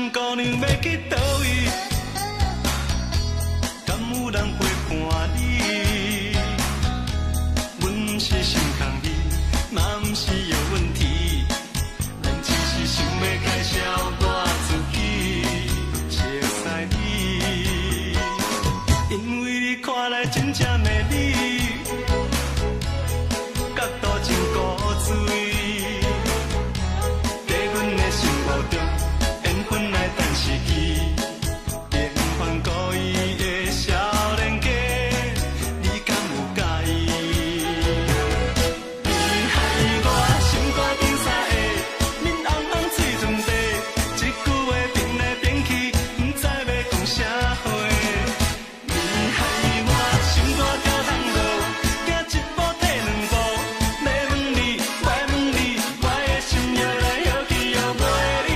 問姑娘欲去佗位？敢有人陪伴你？阮毋是心空虛，嘛毋是有問題，咱只是想欲介紹我自己，熟似你，因為你看來真正美麗，角度真古錐，在阮的心目中，緣分來等時機，平凡故意的少年家，你敢有佮意？你害我心肝頂三下，面紅紅喙唇白，這句話變來變去，毋知欲講啥話。你害我心肝跳通落，行一步退兩步，欲問你，我問你，我的心搖來搖去搖袂離。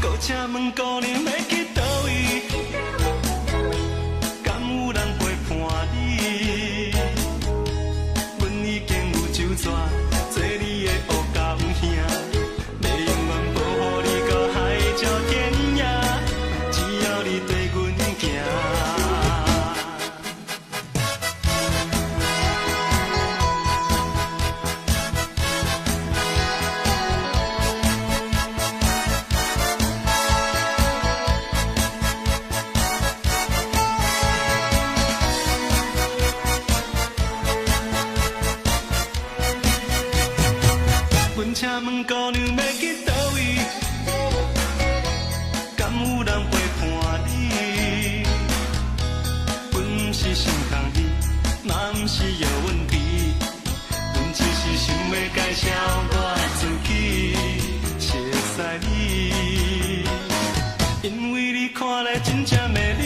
閣請問姑娘欲去佗位？敢有人陪伴你？阮已經有酒醉，做你的烏狗兄，欲永遠保護你到海角天涯，只要你綴阮行。阮請問姑娘欲去佗位？敢有人陪伴你？阮毋是心空虛，嘛毋是有問題，阮只是想欲介紹我自己，熟似你，因為你看來真正美麗，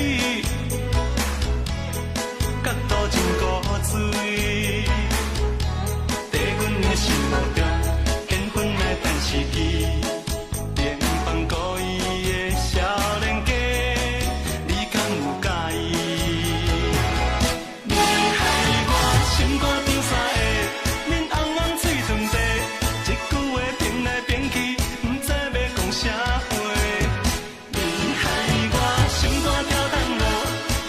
角度真古錐，在阮的心目中，緣分來等時機，平凡故意的少年家，你敢有佮意？你害我心肝頂三下，面紅紅喙唇白，這句話變來變去，毋知欲講啥話。你害我心肝跳通落，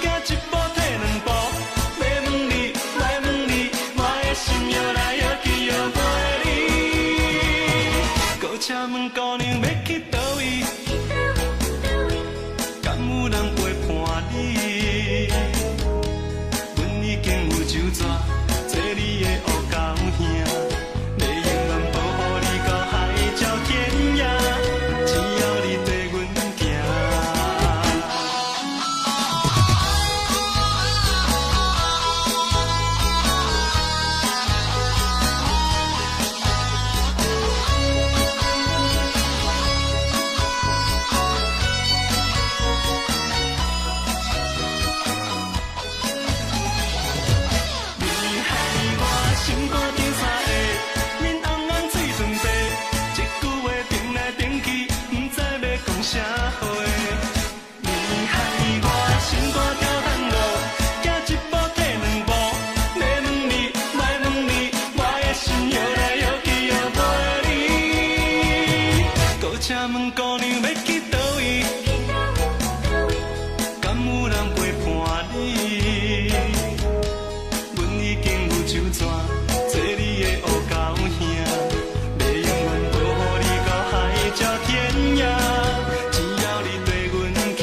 行一步退兩步，欲問你，我問你，我的心搖來搖去搖袂離。閣請問姑娘欲去佗位？敢有人陪伴你？阮已經有酒醉，做你的烏狗兄，欲永遠保護你到海角天涯，只要你綴阮行。你害我心肝頂三下，面紅紅喙唇白，這句話變來變去，毋知欲講啥話。你害我心肝跳通落，行一步退兩步，欲問你，我問你，我的心搖來搖去搖袂離。閣請問姑娘欲去佗位？敢有人陪伴你？阮已經有酒醉，做你的烏狗兄，欲永遠保護你到海角天涯，只要你綴阮行。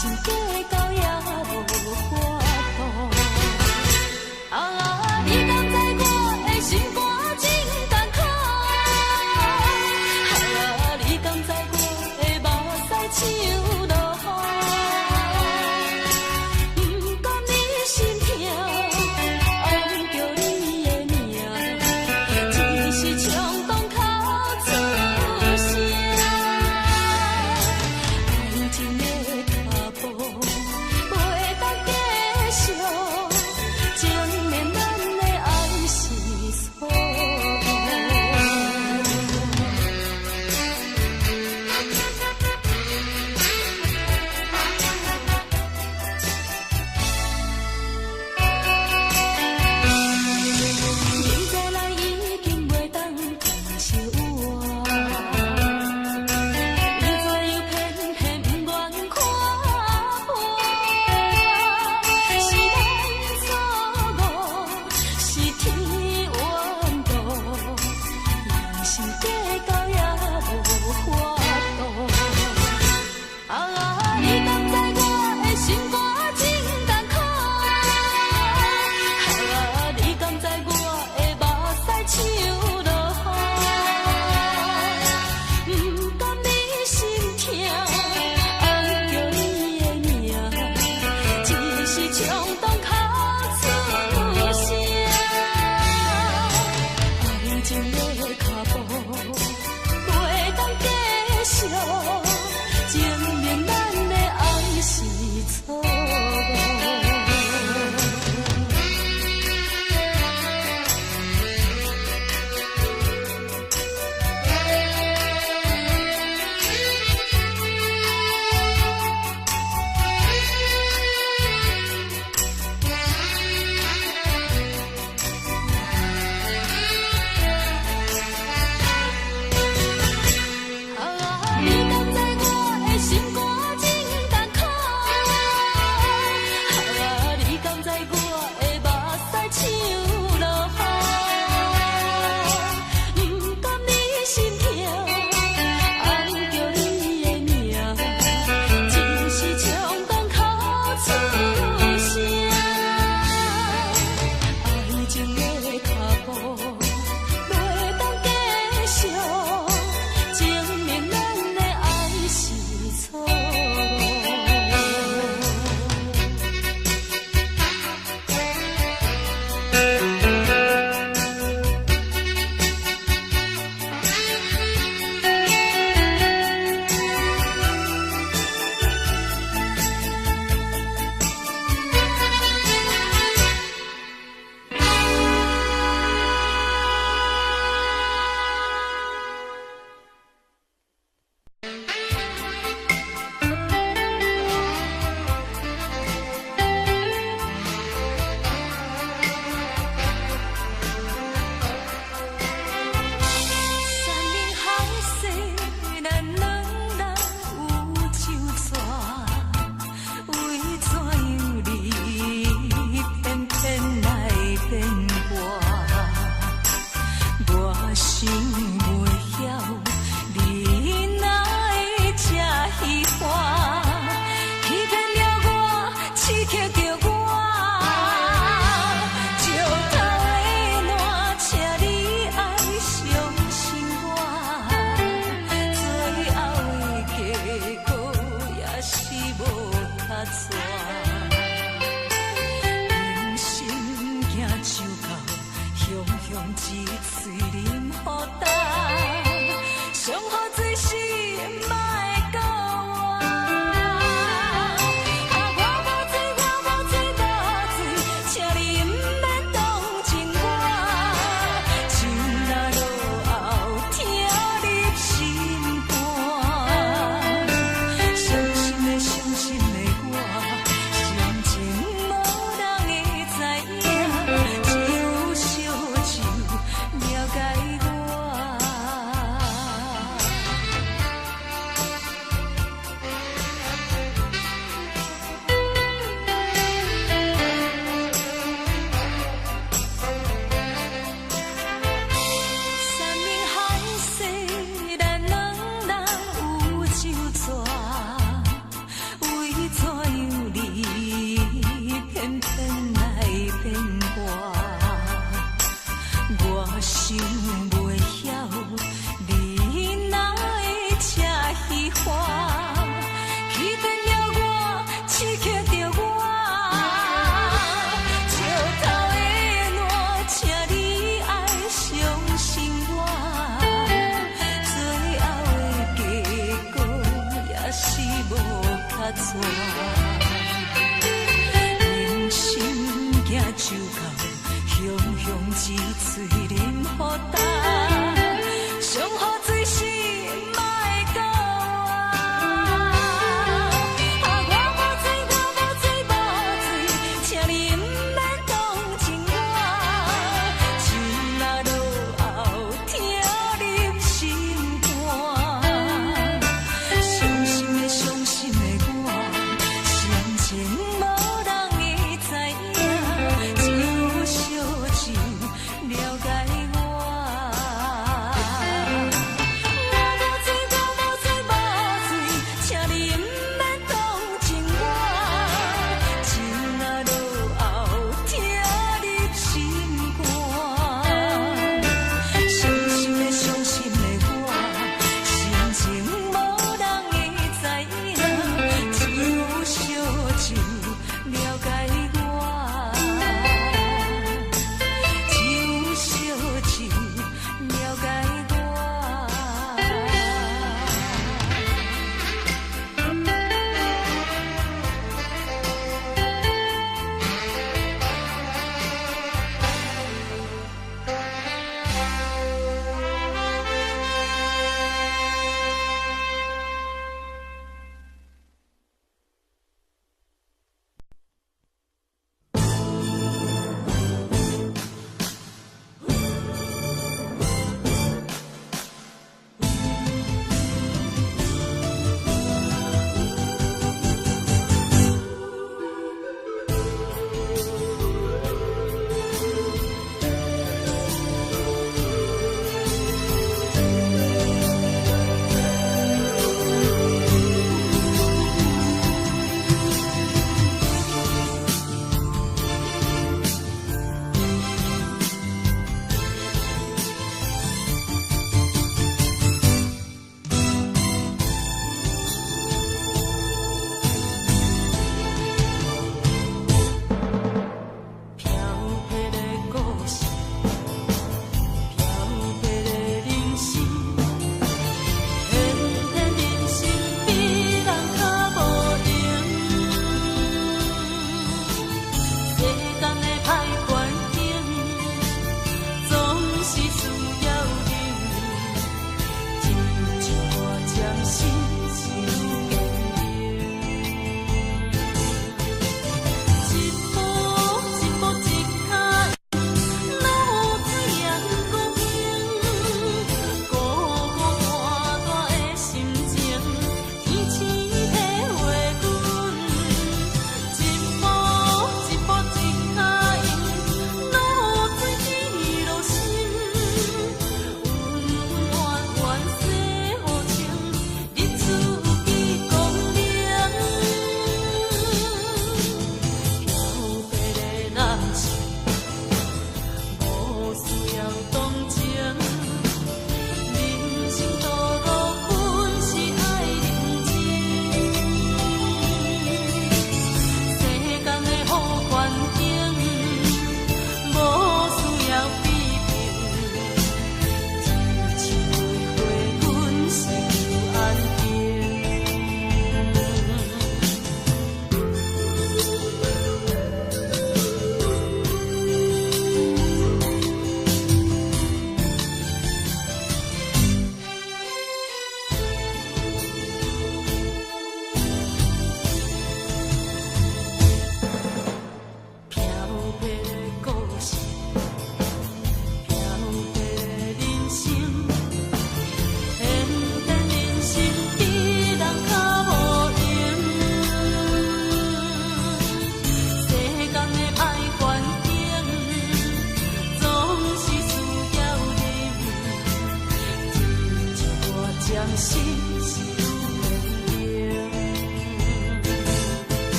心計較也無法度。啊，你敢知我的心肝真艱苦？啊，你敢知我的目屎像落雨？毋甘你心疼，暗叫你的名，一時衝動哭出聲。愛情的腳步袂當繼續，證明咱的愛是錯誤。明知咱已經袂當共相活，你怎樣偏偏不願看破？是咱錯誤，是天怨妒，用心計較也無法度。啊，你敢知我的心肝真艱苦？啊，你敢知我的目屎像落雨？毋甘你心疼，暗叫你的名，一時衝動哭出聲。愛情的腳步袂當繼續，證明咱的愛是錯誤。啊，你敢知我的心肝真艱苦？啊，你敢知我的目屎像落雨？毋甘你心疼，暗叫你的名，一時衝動哭出聲。愛情的腳步袂當繼續，證明咱的愛是錯誤。山盟海誓，咱兩人有手紙，為怎樣你偏偏來變卦？我想袂曉，你哪會這虚華？欺騙了我，刺激著我。石頭的爛，請你愛相信我，最後的結果也是無卡紙。用心行就到，雄雄一喙啉予干，上好水是莫閣活。啊，我無醉，我無醉，無醉，請你毋免同情我。情若落後，疼入心肝。傷心的，傷心的我，心情無人會知影，只有燒酒了解我。想袂曉，你哪會這彼岸？欺騙了我，刺激著我。石頭的爛，請你愛相信我。最後的結果也是無較紙。人生行就到，雄雄一喙啉予焦，上好水是嘛會到啊！啊，我無罪，我無罪，無罪，請你毋免同情我。情若落後，疼入心肝。傷心的，傷心的我，心情無人會知影，只有燒酒了解我。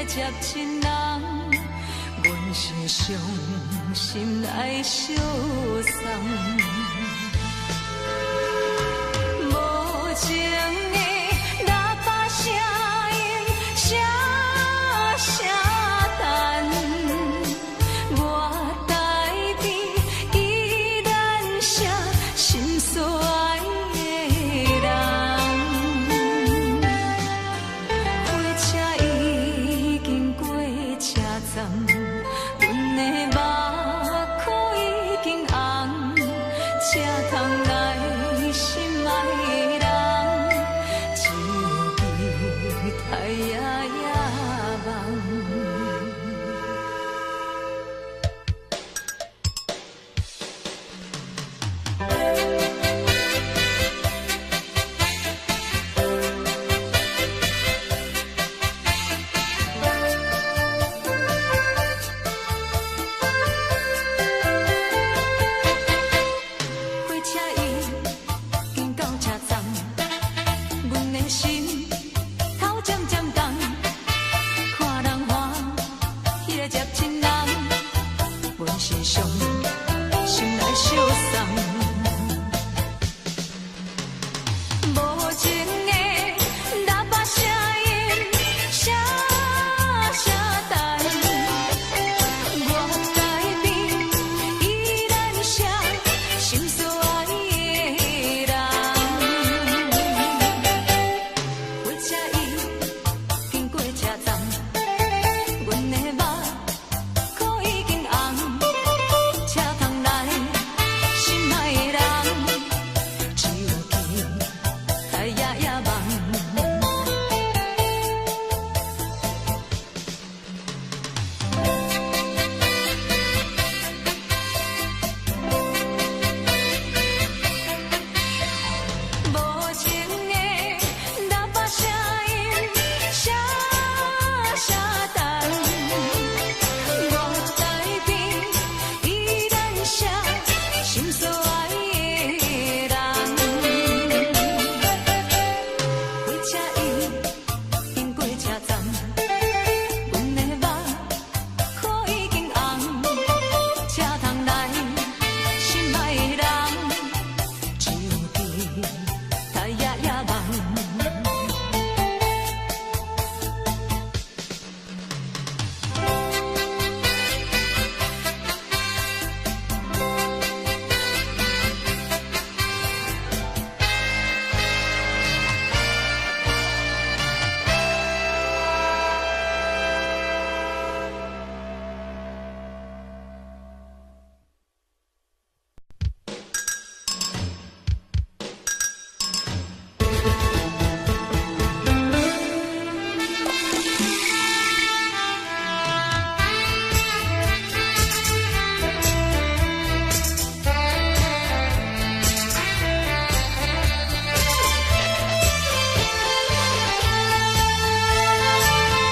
來接親人，阮是傷心來相送。無情的喇叭聲音，聲聲等，我台邊依然寫心所愛的人。火車已經過車站，阮的目眶已經紅，車窗內心愛的人，只有期待夜夜夢。火車已經到車站，阮的心頭漸漸重，看人歡喜來接親人，阮是傷心來相送。無情的喇叭聲音，聲聲等，我台邊依然寫心所愛的人。火車已經過車站，阮的目眶已經紅，車窗內心愛的人，只有期待夜夜夢。無情的喇叭聲音，聲聲等，我台邊依然寫心所愛的人。火車已經過車站，阮的目眶已經紅，車窗內心愛的人，只有期待夜夜夢。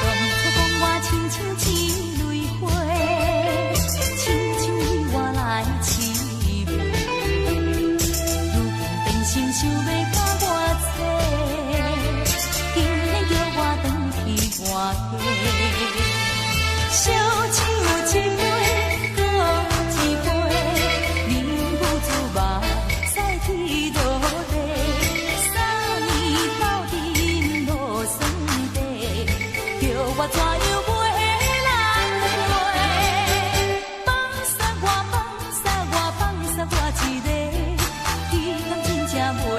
當初講我親像一蕊花，親像你我來痴迷，如今變心想欲共我找，竟然叫我轉去換地。燒酒一杯，閣一杯，忍不住目屎天落地。三年鬥陣無算地，叫我怎樣袂難過？放殺我，放殺我，放殺我一个，你敢真正袂後悔？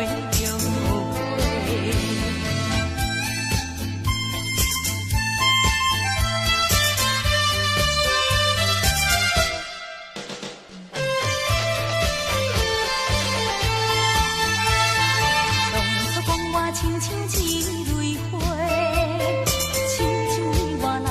當初講我親像一蕊花，親像你我來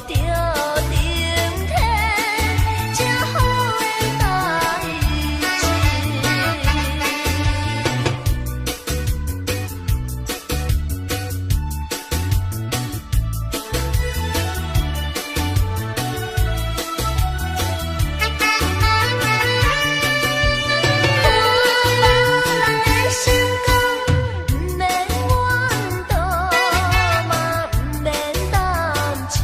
著登天，這好的代志。看別人的成功，毋免怨妒，嘛毋免擔心。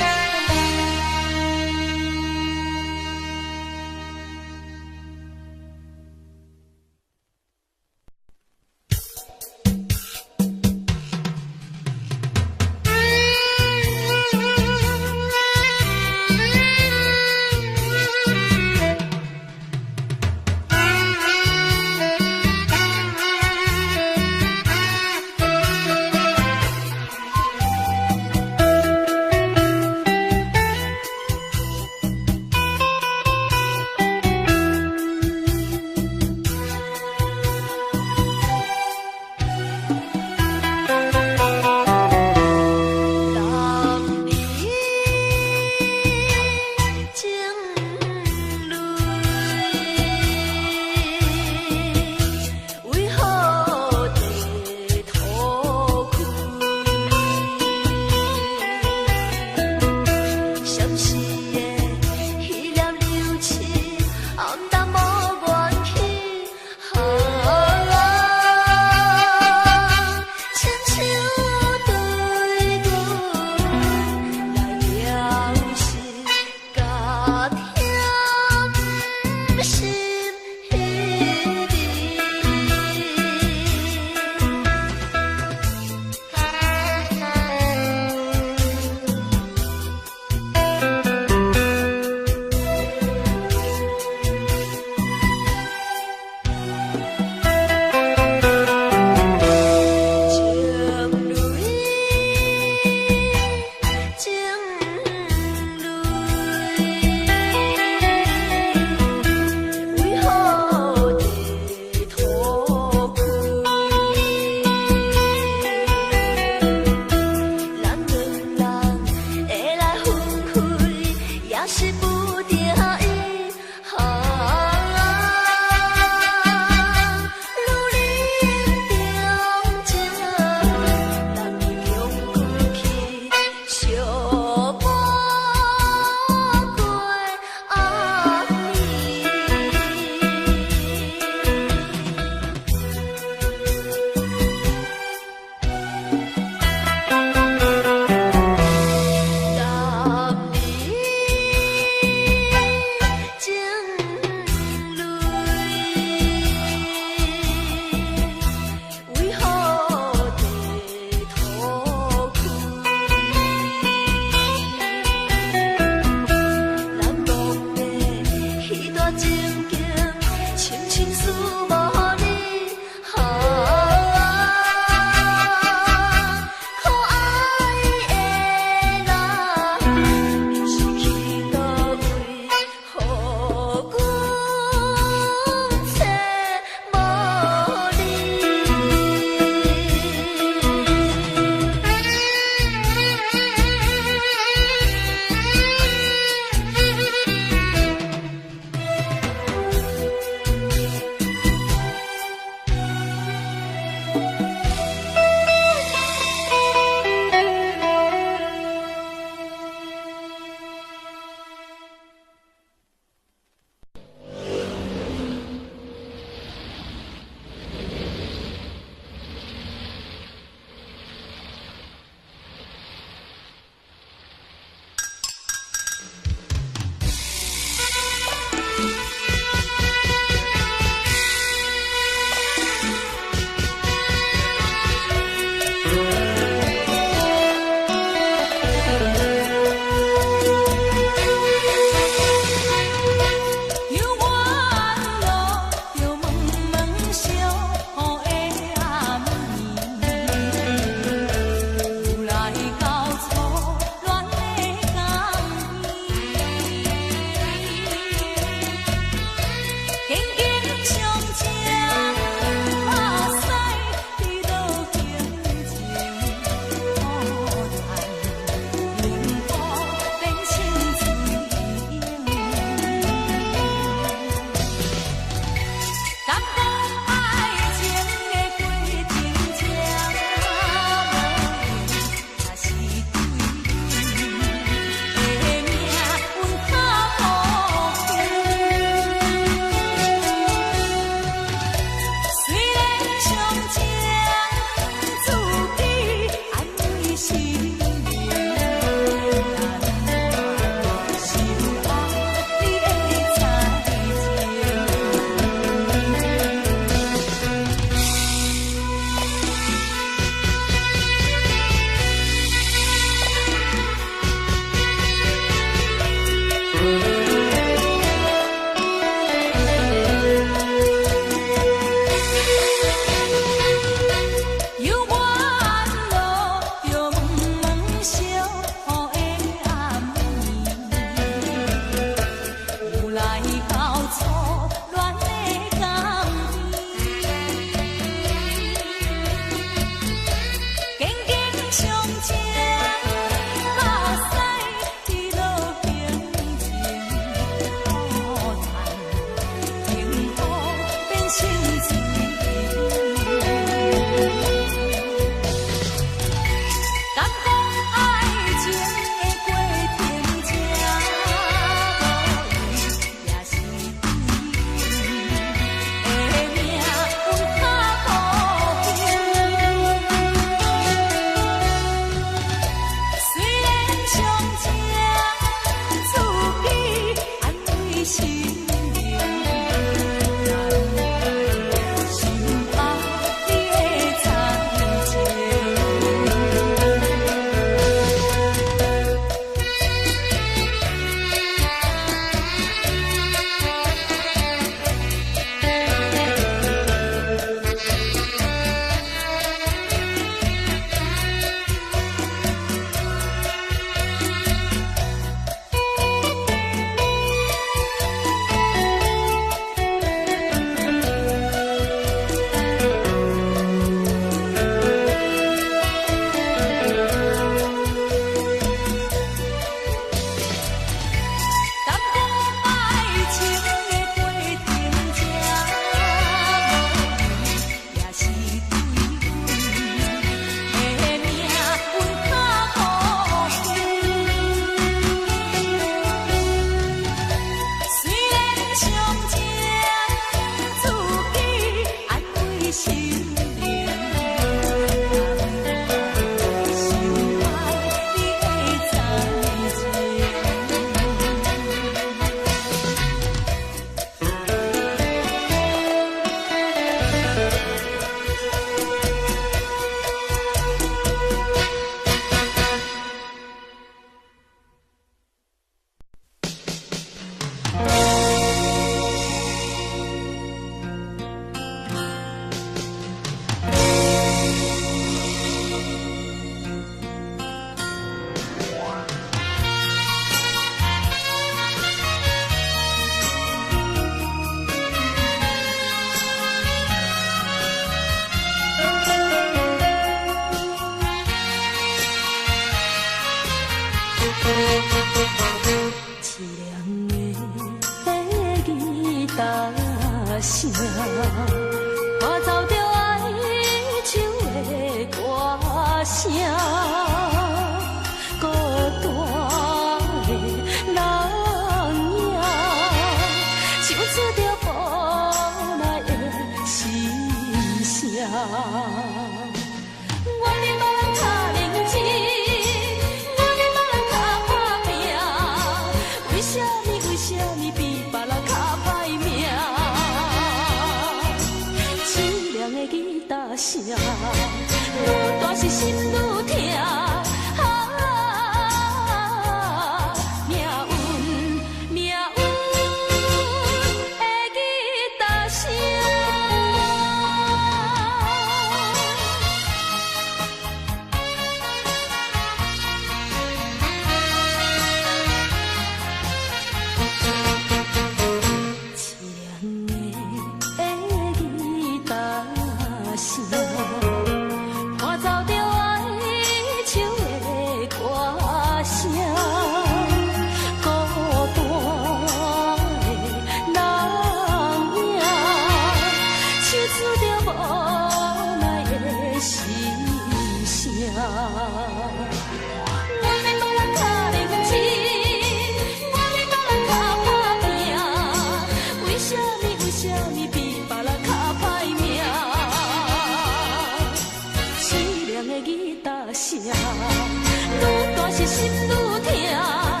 是心愈疼。啊，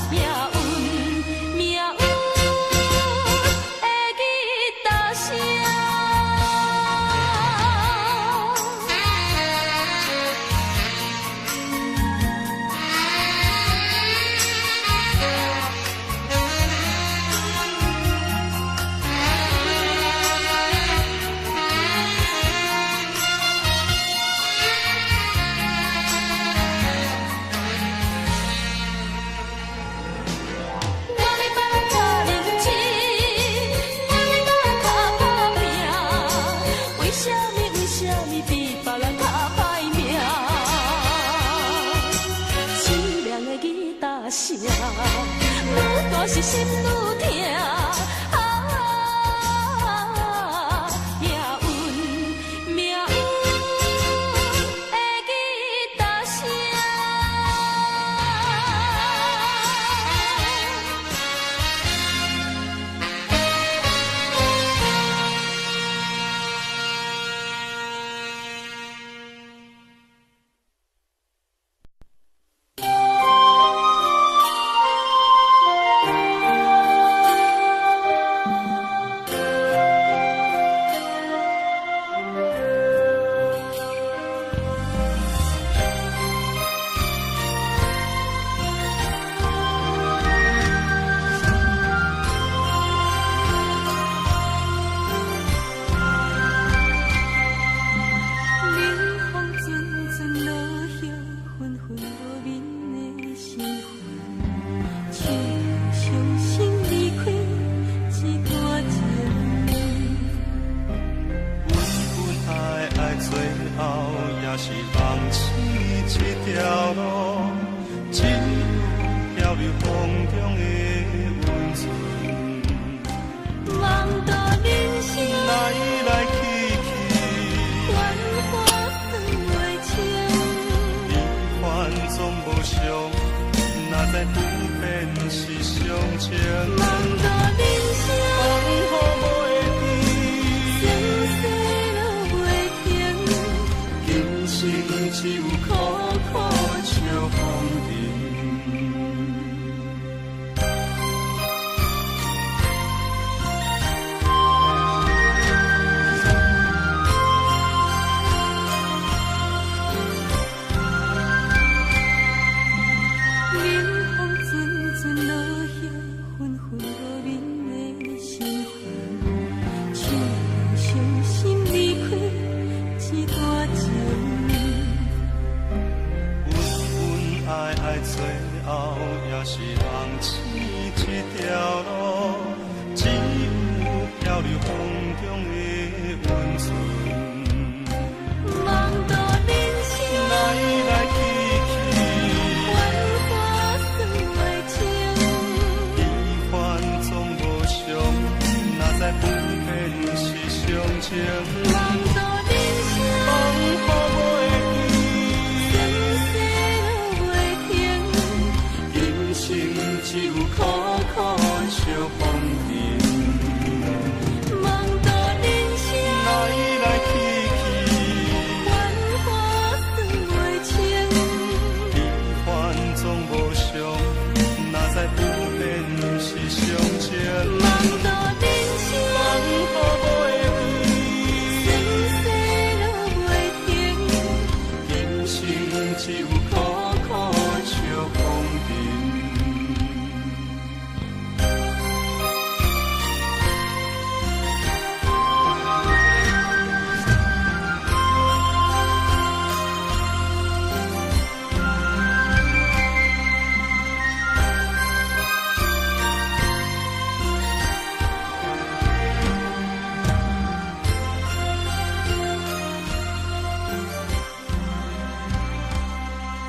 命運命運的吉他聲。我欲別人較認真，我欲別人較打拼，為啥物為啥物比別人較歹命？淒涼的吉他聲，愈大是心愈疼。啊，命運命運的吉他聲。冷風陣陣落葉，紛紛無眠的時分，唱傷心離開這段情。溫溫愛愛，最後也是放棄這條路，只有漂流風中的溫存。望到人生來來去去，繁華算袂清，悲歡總無常，哪知不變是常情。望到人生風雨無會酸世落袂停，知，今生只有苦苦笑風塵。冷風陣陣落葉，紛紛無眠的時分，唱傷心離開這段情。溫溫愛愛，最後也是放棄這條路，只有漂流風中的溫存。望到人生來來去去，繁華算袂清，悲歡總無常，哪知不變是常情。望到人生風雨無會酸世落袂停，知，今生只有苦苦笑風塵。望到人生來來去去，繁華算袂清，悲歡總無常，哪知不變是常情。望到人生風雨無會酸世落袂停，知，今生只有苦苦笑風塵。冷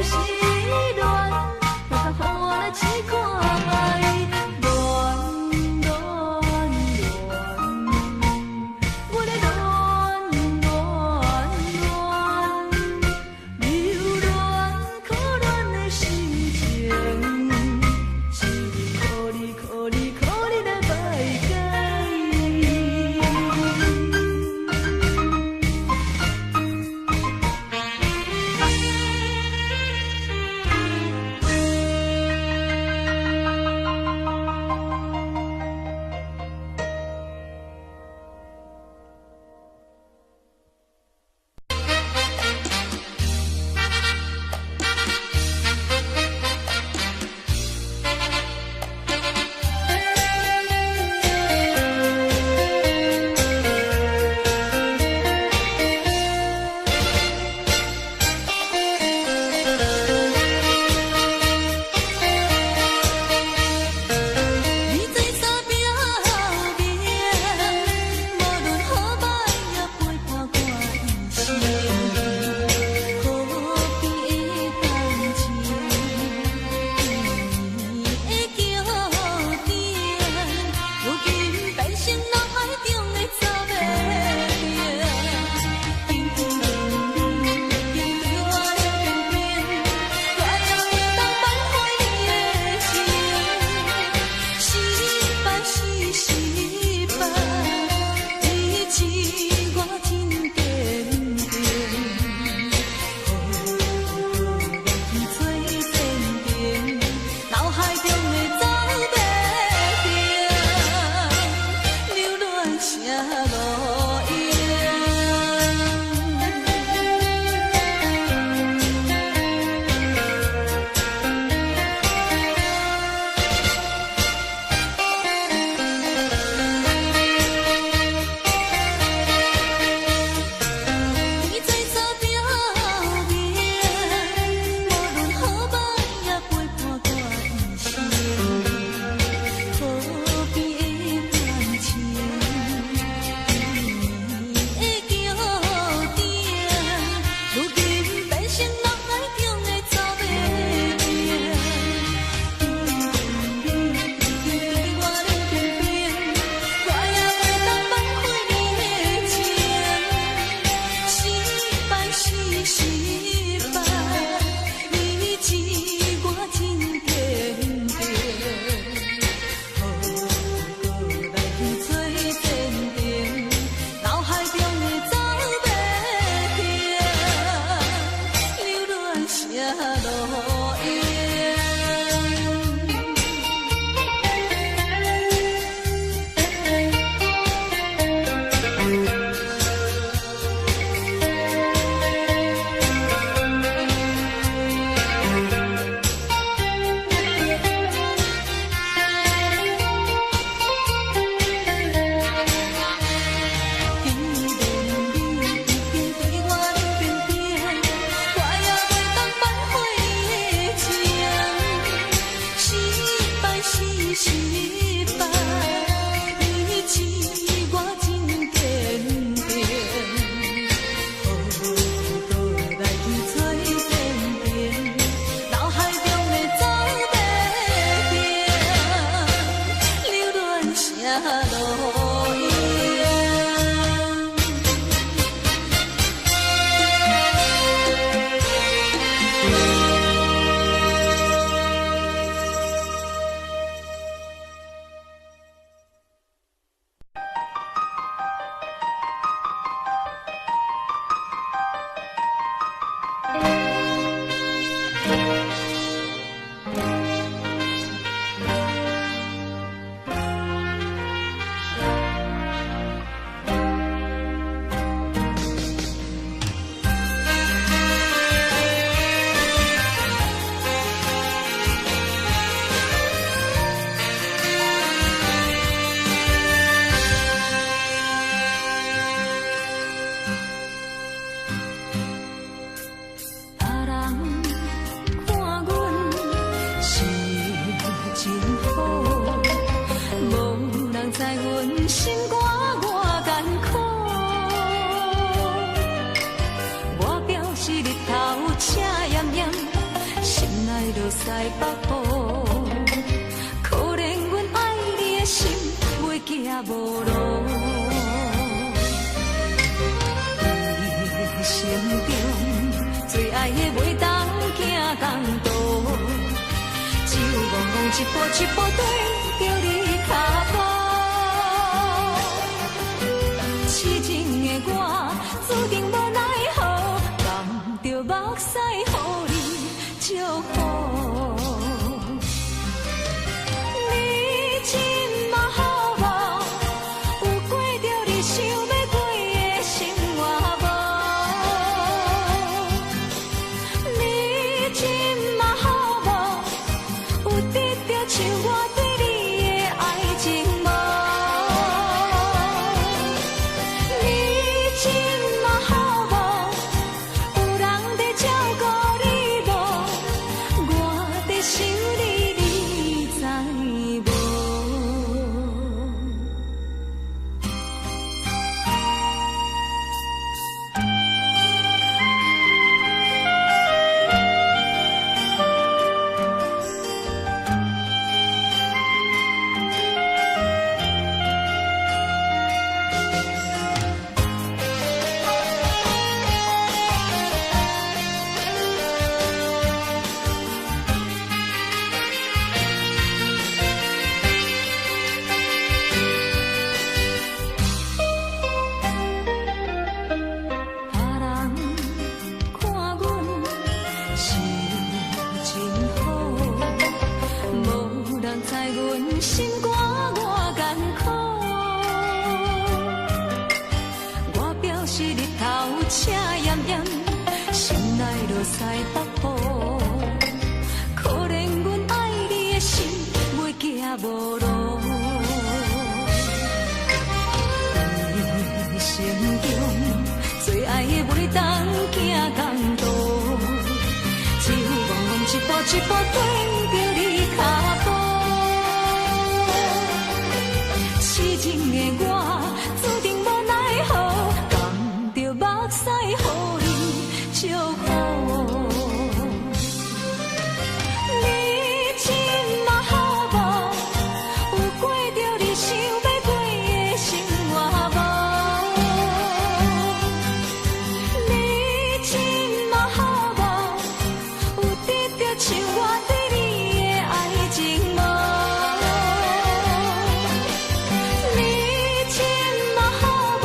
失戀，予我來試看覓，戀戀戀，我咧戀戀戀，留戀可憐的心情，是苦你苦你苦你來排解。你在三拼後面，無論好歹也陪伴我一生。河邊的感情，甜蜜的橋頂，如今變成腦海中的走馬燈。緊緊你，已經對我冷冰冰，我也袂當挽回你的情。失敗是失敗，意志我真堅定。何來去找前程？腦海中的走馬燈，留戀成路用。你在三拼後面，無論好歹也陪伴我一生。河邊的感情，甜蜜的橋頂，如今變成腦海中的走馬燈。你已經對我冷冰冰，我也袂當挽回你的情。失敗是失敗，意志我真堅定。何來去找前程？腦海中的走馬燈，留戀成路用。既然你已經對我冷冰冰，我也袂當挽回你的情。失敗是失敗，意志我真堅定。何來去找前程？腦海中的走馬燈，留戀成路用。別人看阮是真好，無人知阮心肝偌艱苦。我表示日頭赤炎炎，落西北風。可憐阮愛你的心，袂行無路。一生中最愛的袂當行仝途，只有戆戆一步一步跟著你跤步。痴情的我注定無奈何，含著目屎予你祝福。你這馬好無？有過著你想欲過的生活無？你這馬好無？有得著像我對你的愛情無？你這馬好無？有人佇照顧你無？我佇想你，你知無？別人看阮是真好，無人知阮心肝偌艱苦。我表示日頭赤炎炎，心內落西北風。可憐阮愛你的心，袂行無路。一生中最愛的袂當行仝途，只有戆戆一步一步跟著你跤步。痴情的我注定無奈何，含著目屎予你祝福。你這馬好無？有過著你想欲過的生活無？你這馬好無？有得著像我對你的愛情無？你這馬好無？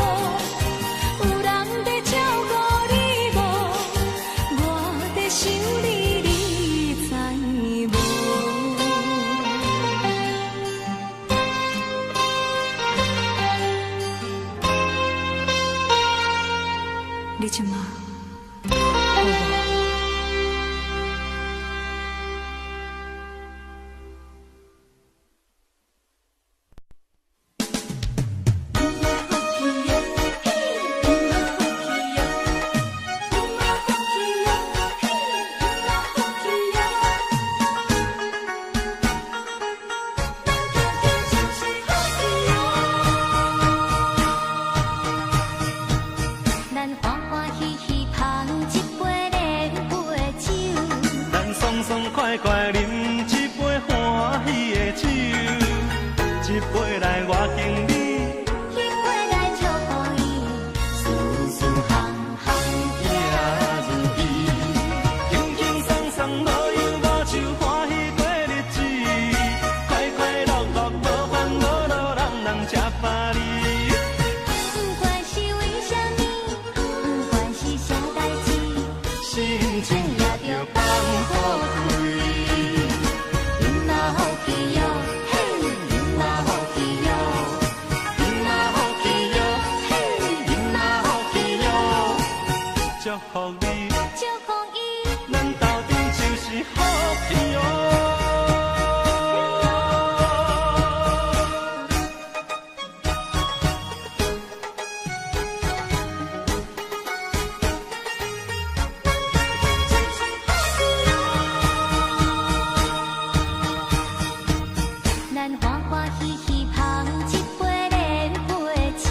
有人佇照顧你無？我佇想你，你知無？你這馬好無？咱歡歡喜喜捧一杯連杯酒，咱爽爽快快啉一杯歡喜的酒，一杯來我敬你，一杯來祝福伊，事事行行行如意，輕輕鬆鬆無憂無愁，歡喜過日子，快快樂樂無煩無惱，人人吃百里。不管是為啥物，不管是啥代誌，心情也著放好開。飲嘛好氣喲，嘿，飲嘛好氣喲，飲嘛好氣喲，嘿，飲嘛好氣喲，祝福你，祝福伊，咱鬥陣就是好氣喲。咱歡歡喜喜捧一杯連杯酒，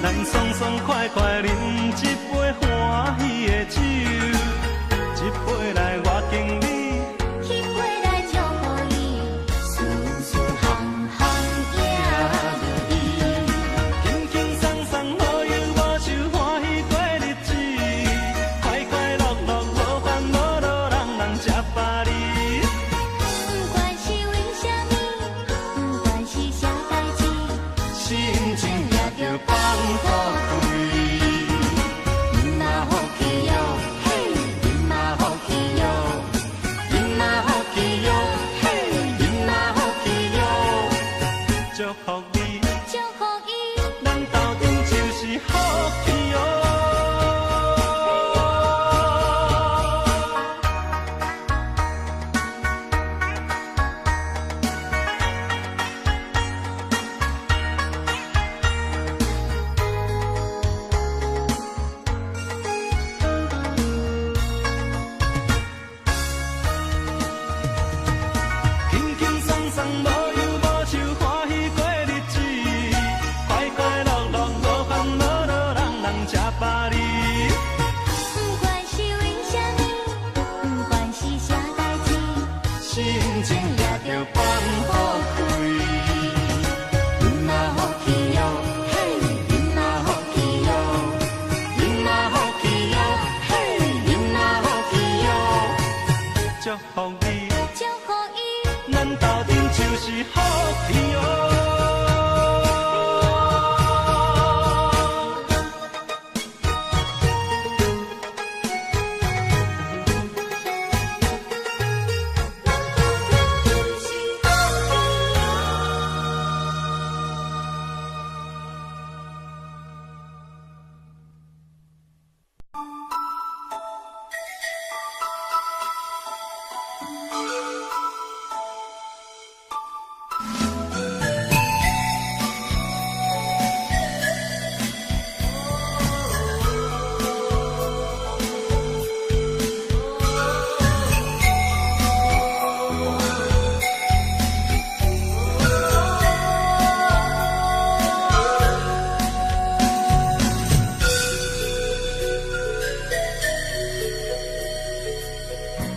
咱爽爽快快啉一杯歡喜的酒，一杯來我敬你，一鬆，無憂無愁，歡喜過日子，快快樂樂，無煩無惱，人人吃百里。不管是為啥物，不管是啥代誌，心情掠著放好開。囡仔福氣喲，嘿，囡仔福氣喲，囡仔福氣喲，嘿，囡仔福氣喲，祝福你，祝福伊，咱鬥陣就是福氣喲。就是福氣。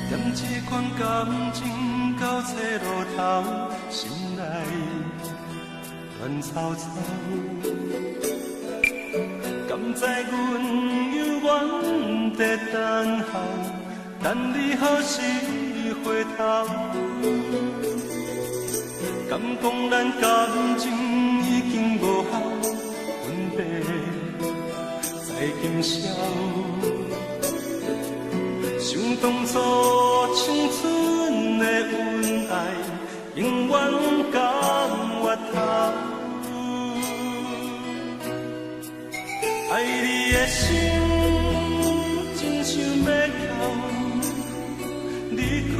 踮這款感情到冊路頭，心內亂糟糟。敢知阮猶原在等候，等你何時回頭？敢講咱感情已經無效，分別在今宵。想當初青春的恩愛，永遠甘越頭。愛你的心真想欲哭，離開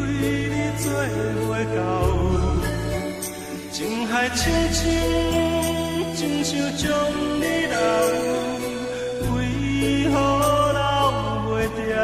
你做袂到。情海深深，真想將你留，為何留袂牢？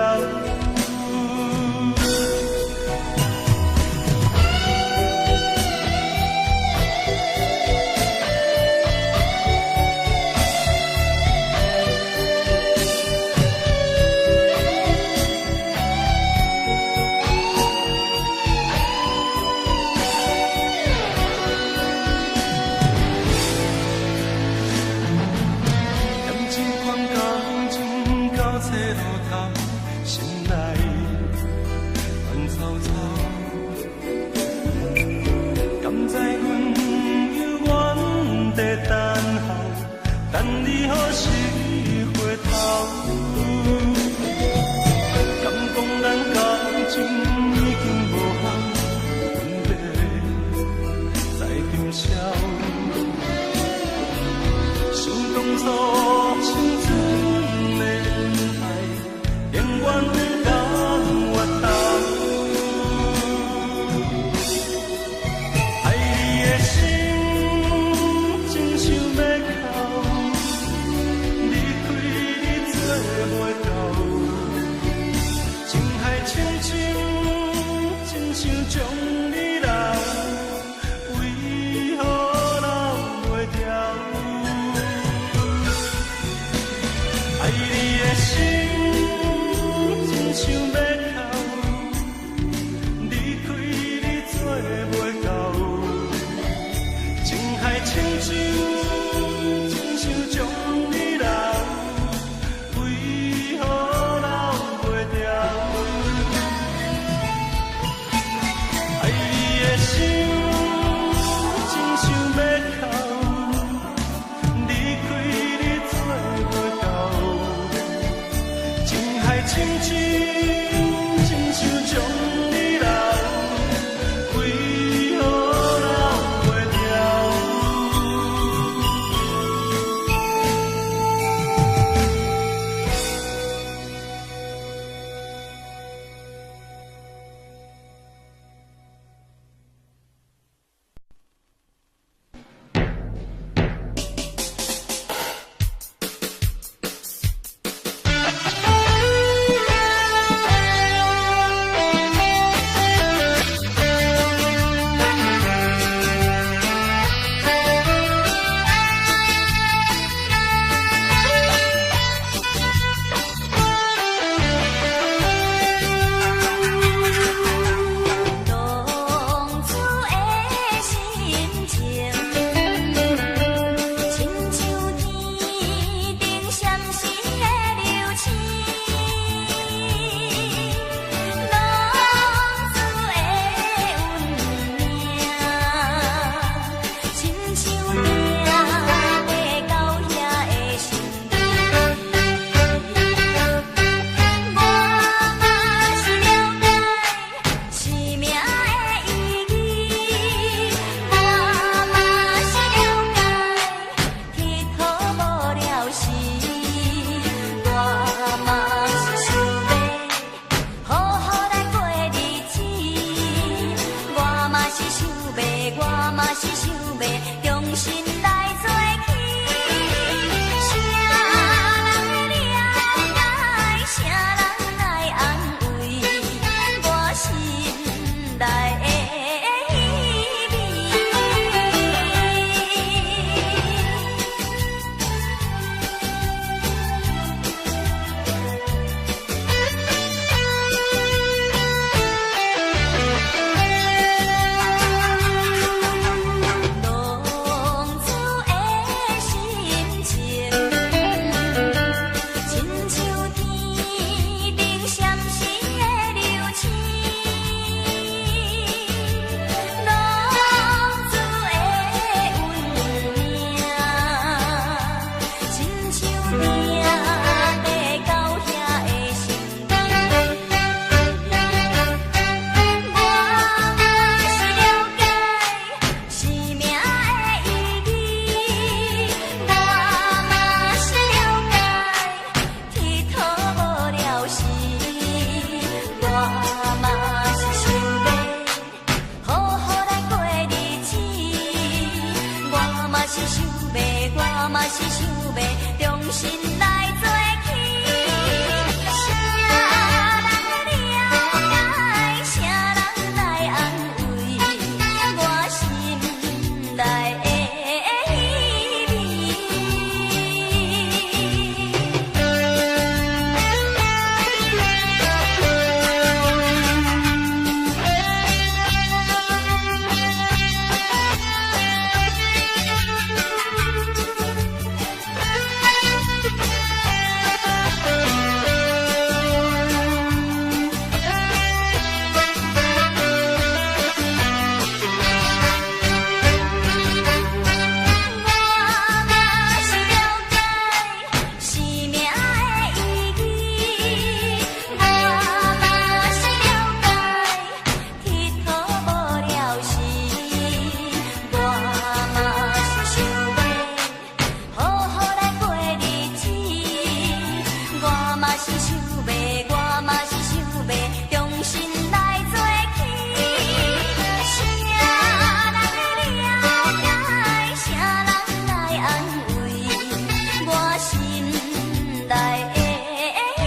踮這款感情到冊路頭，心內亂糟糟。敢知阮猶原在等候，等你何時回頭？敢講咱感情已經無效，分別在今宵。想當初青春的恩愛，永遠不甘越頭。是想欲，我嘛是想欲重新來做起。誰人會了解？誰人來安慰我心內的稀微？浪子的心情，親像天頂閃閃的流星。浪子的運命，親像定地到遐的心機。我嘛是了解生命的意義，我嘛是了解鐵托無了時，我嘛是想欲好好來過日子，我嘛是想欲，我嘛是想欲重新來做起。誰人會了解？誰人來安慰我心內的稀微？我嘛是了解生命的意義，我嘛是了解鐵托無了時，我嘛是想欲好好來過日子，我嘛是想欲，我嘛是想欲重新來做起。誰人會了解？誰人來安慰我心內的稀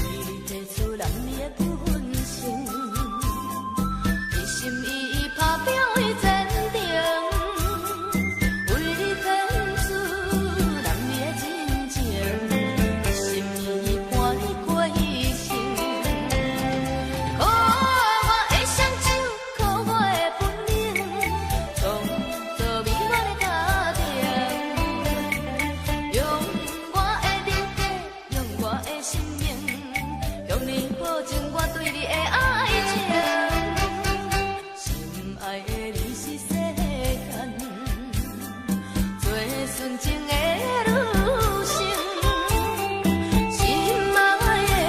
為你提出男兒的本性，一心一意打拼為前程，為你獻出男兒的真情，一心一意伴你過一生。靠我的雙手，靠我的本領，創造美滿的家庭。用我的人格，用我的生命，向你保證我對你的愛情。心愛的你是世間最純情的女性，心愛的，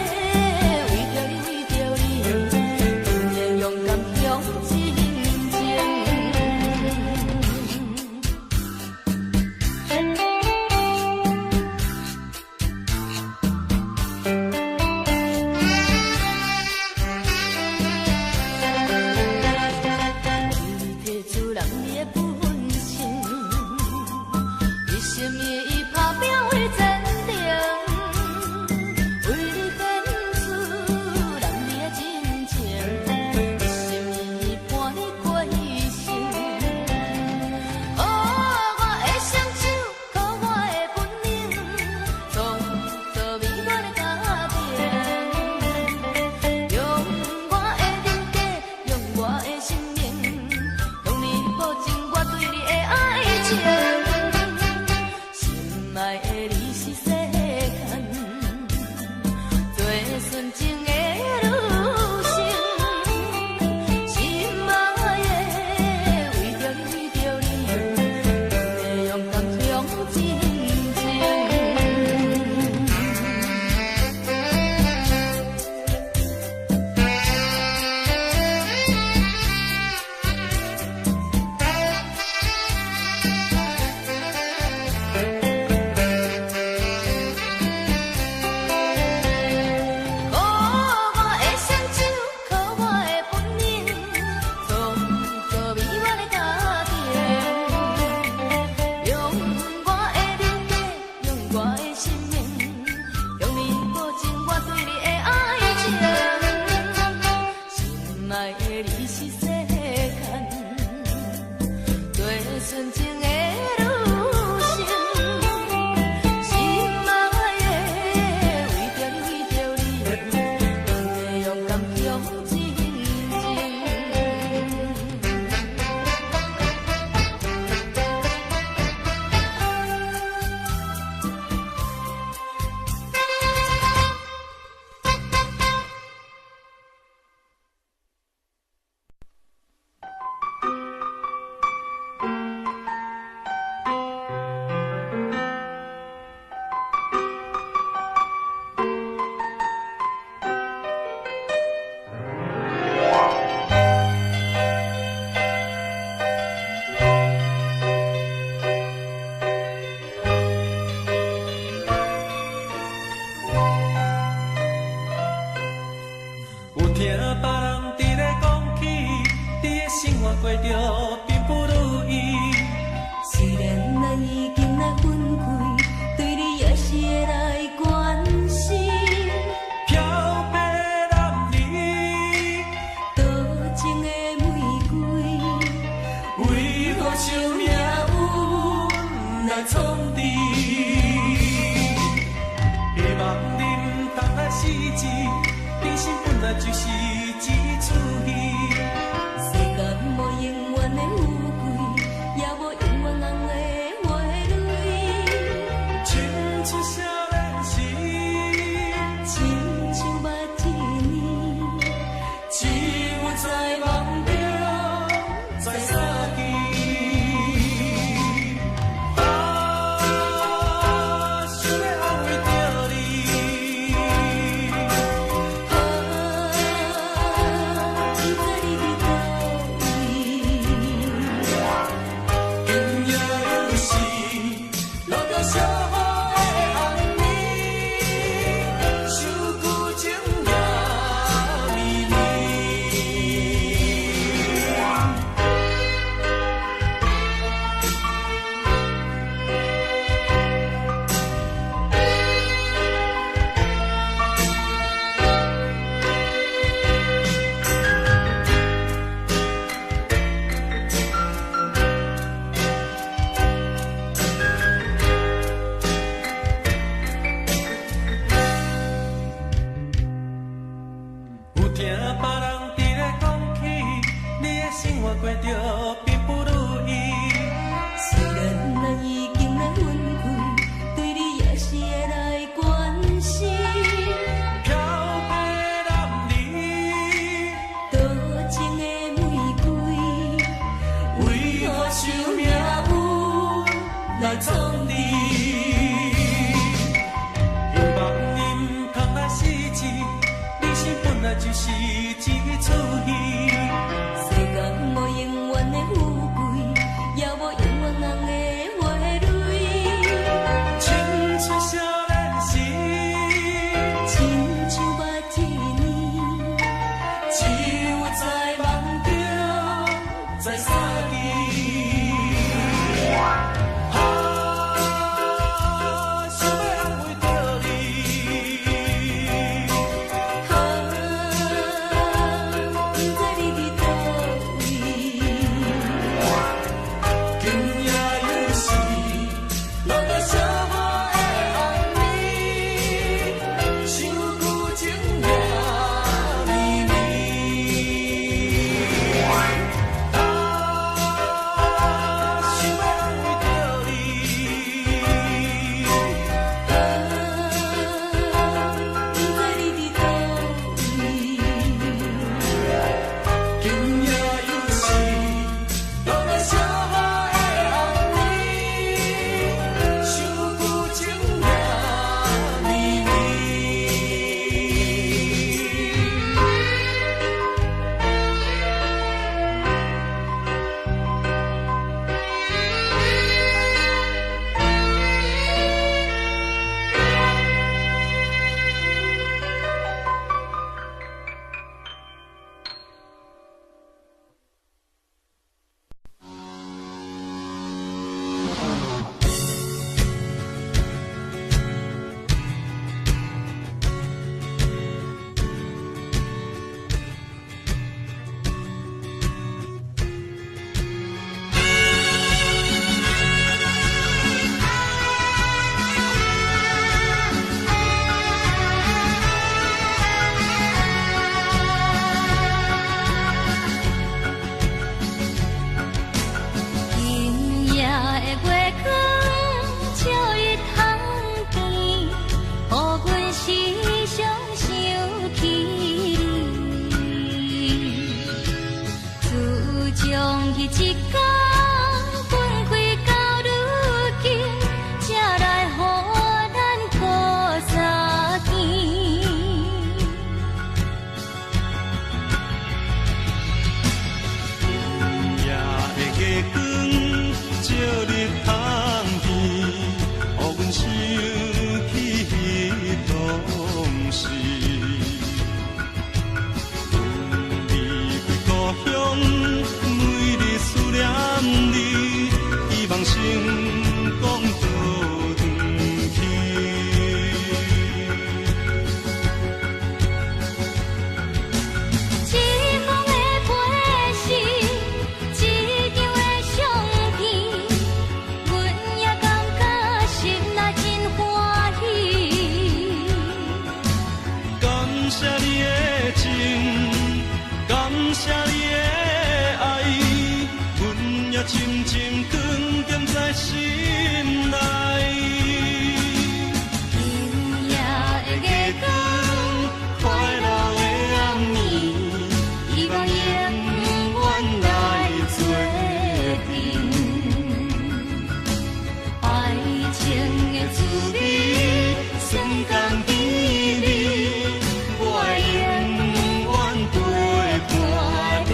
為著你，為著你，甘願勇敢向前前。為你提出男兒的本性，一心一意打拼為前程，為你獻出男兒的真情，一心一意伴是世間最純情的女生。心愛的，為著你，為著你，阮會勇敢向前進。有聽別人佇咧講起，你的生活過著並不如意。雖然咱已經來分開，對你也是會來關心。飄泊男兒，多情的玫瑰，為何受命運來創治？希望你毋通來失志，人生本來就是一齣戲。世間無永遠的富貴，也無永遠紅的花蕊。青春少年時，親像捌一年，只有在夢中再相見。啊，想欲安慰著你。啊，不知你佇佗位。今夜又是落著小雨的暗暝，相舊情也綿綿。有聽別人佇咧講起，你的生活過著並不如意。雖然咱已經來分開，對你也是會來關心。飄泊男兒，多情的玫瑰，為何受命運來創治？希望你毋通來失志，人生本來就是一齣戲。世間無永遠的富從彼一工分開到如今，才來予咱閣相見。夜的月光照入窗边，予阮想起彼当时。阮离开故乡，每日思念你，希望成功倒转去。一封的批信，一張的相片，阮也感覺心內真歡喜。感謝你的情，感謝你的愛，阮也深深囥踮在心內。今夜的月光，快樂的暗暝，希望永遠來做陣。愛情的滋味，酸甘甜蜜，我會永遠陪伴你。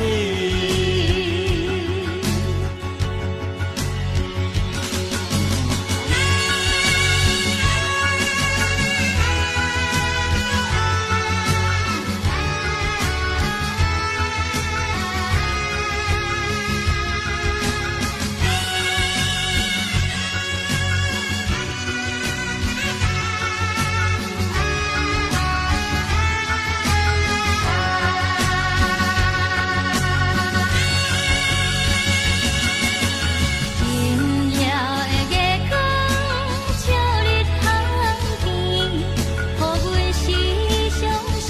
今夜的月光照入窗边，予阮時常想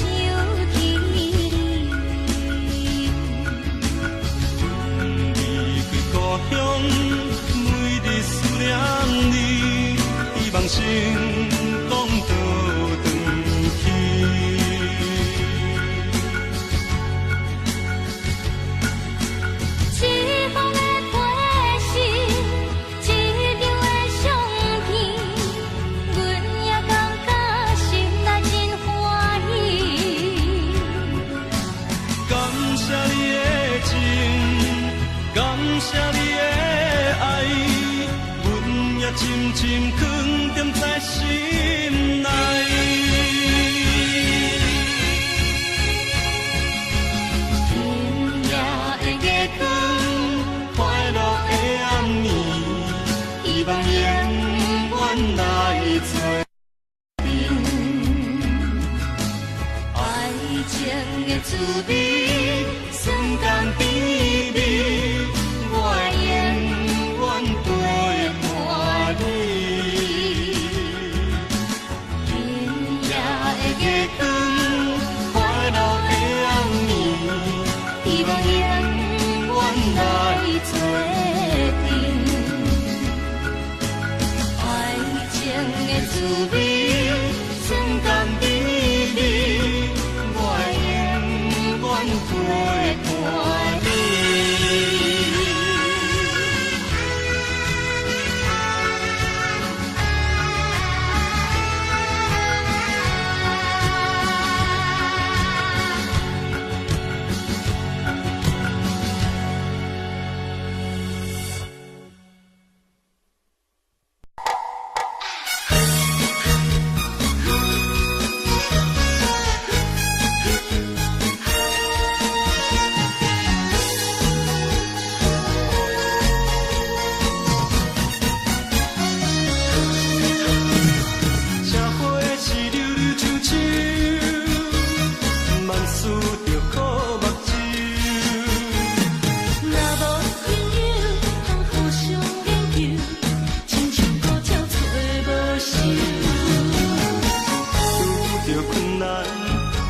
起你。離開故鄉，每日思念你，希望成功倒轉去。一封的批信，一張的相片，阮也感覺心內真歡喜。感謝你的情，感謝你的愛，阮也深深囥踮在心內。今夜的月光，快樂的暗暝，希望永遠來做陣。愛情的滋味，酸甘甜蜜，我會永遠陪伴你。今夜的月月光，快樂的暗暝，希望永遠來做陣。愛情的滋味，酸甘甜蜜，我會永遠陪伴你。社會是溜溜秋秋，萬事著靠目睭。若無朋友通互相研究，親像古鳥揣無泅。拄著困難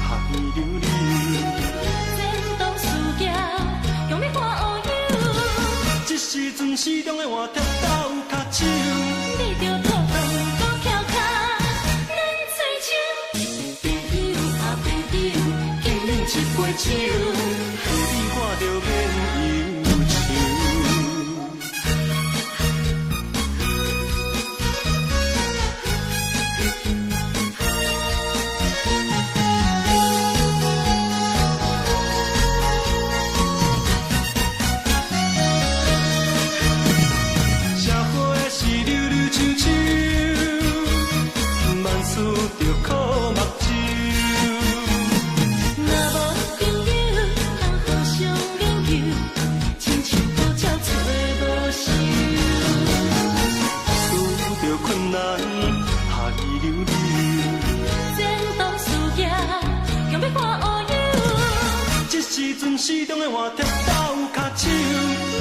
汗流流，前途事業強欲看烏有，這時陣市中的換帖鬥跤手，你著套動股票跤，咱做手。朋友啊朋友，敬恁一杯酒，予你看著免憂愁。死中的換帖鬥跤手。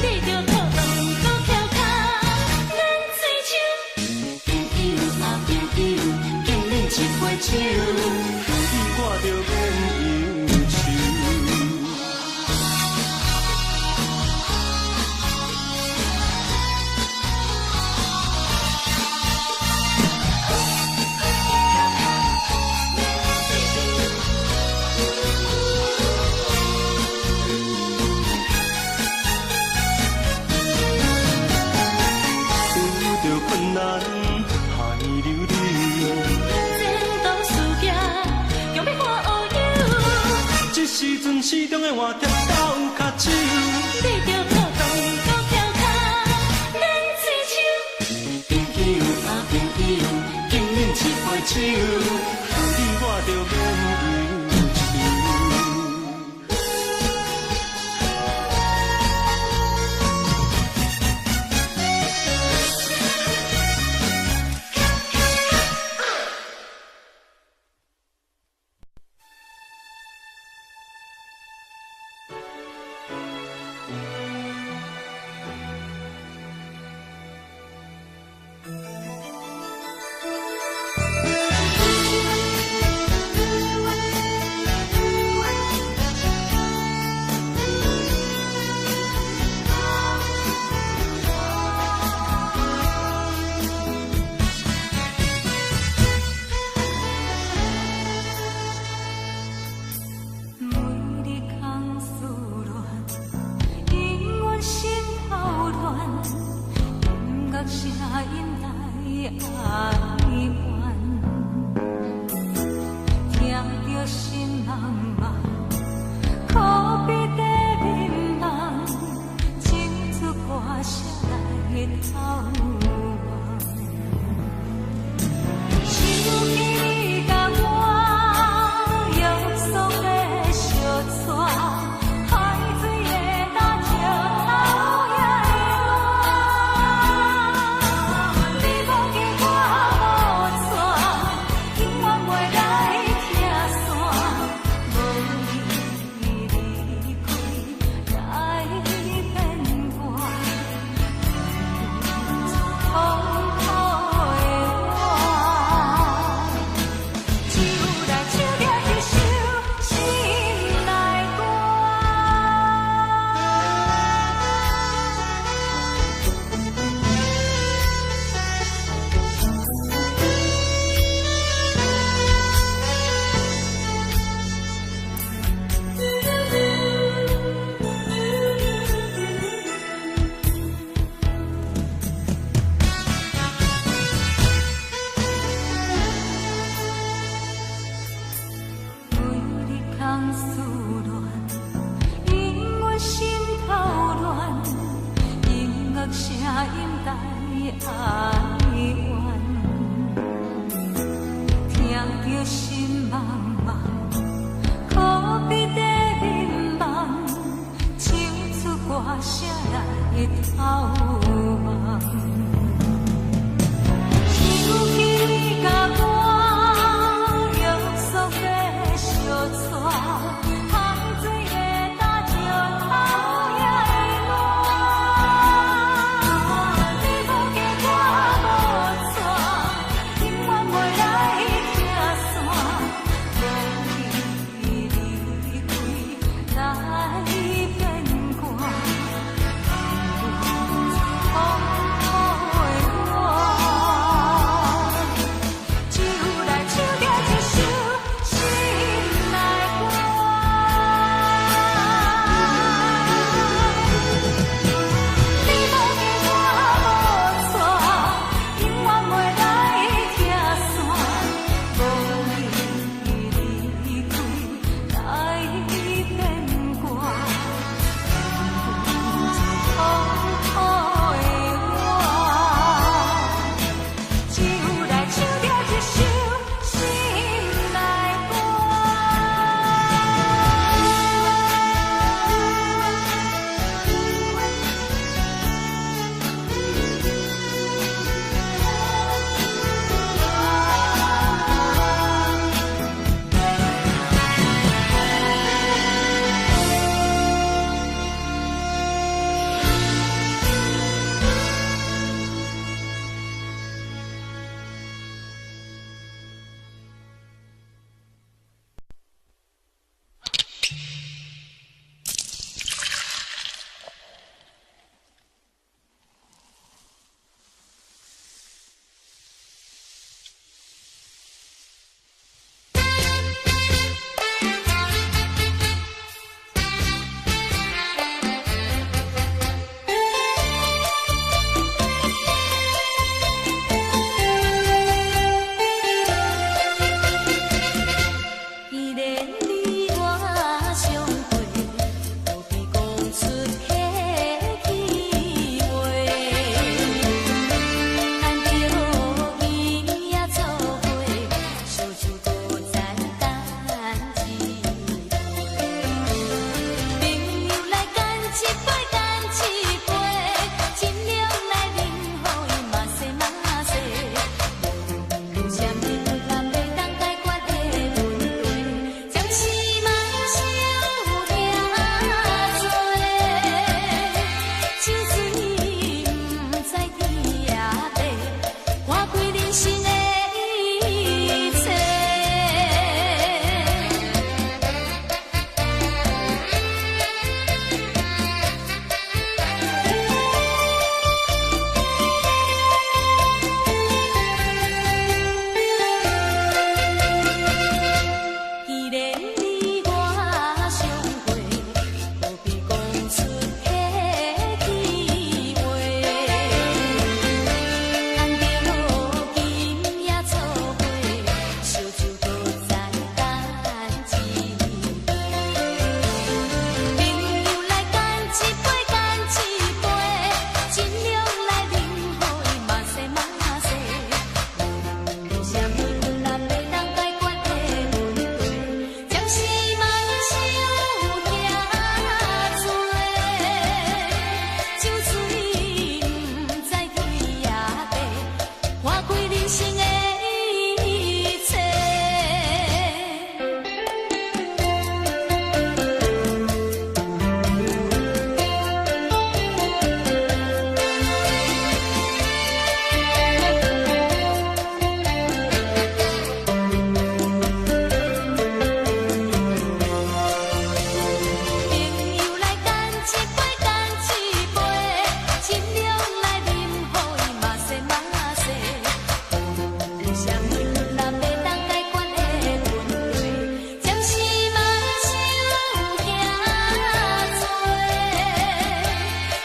你著套動閣翹跤，免喙鬚。朋友啊朋友，敬恁一杯酒，你我著免憂愁。遇著困難害溜溜，前途事業強欲看烏有。這時陣死中的換帖鬥跤手。你著套動閣翹跤，免喙鬚。朋友啊朋友，敬恁一杯酒，你我著免憂愁。每日空思恋，永遠心頭亂，音樂聲音來哀怨，聽著心茫茫，可比地面夢，唱出歌聲來頭望。想起你佮我約束的相帶，海水的焦石頭也會爛。你無記我無帶，永遠袂來拆散。無你離開來變卦，痛苦的我。手來手掠一首心內歌。每日空思恋，永遠心頭亂，音樂聲音帶哀怨，聽著心茫茫，可比地面夢，唱出歌聲來頭望。想起你佮我約束的相帶，海水的焦石頭也會爛。你無記我無帶，永遠袂來拆散。無你離開來變卦，痛苦的我。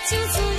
酒醉。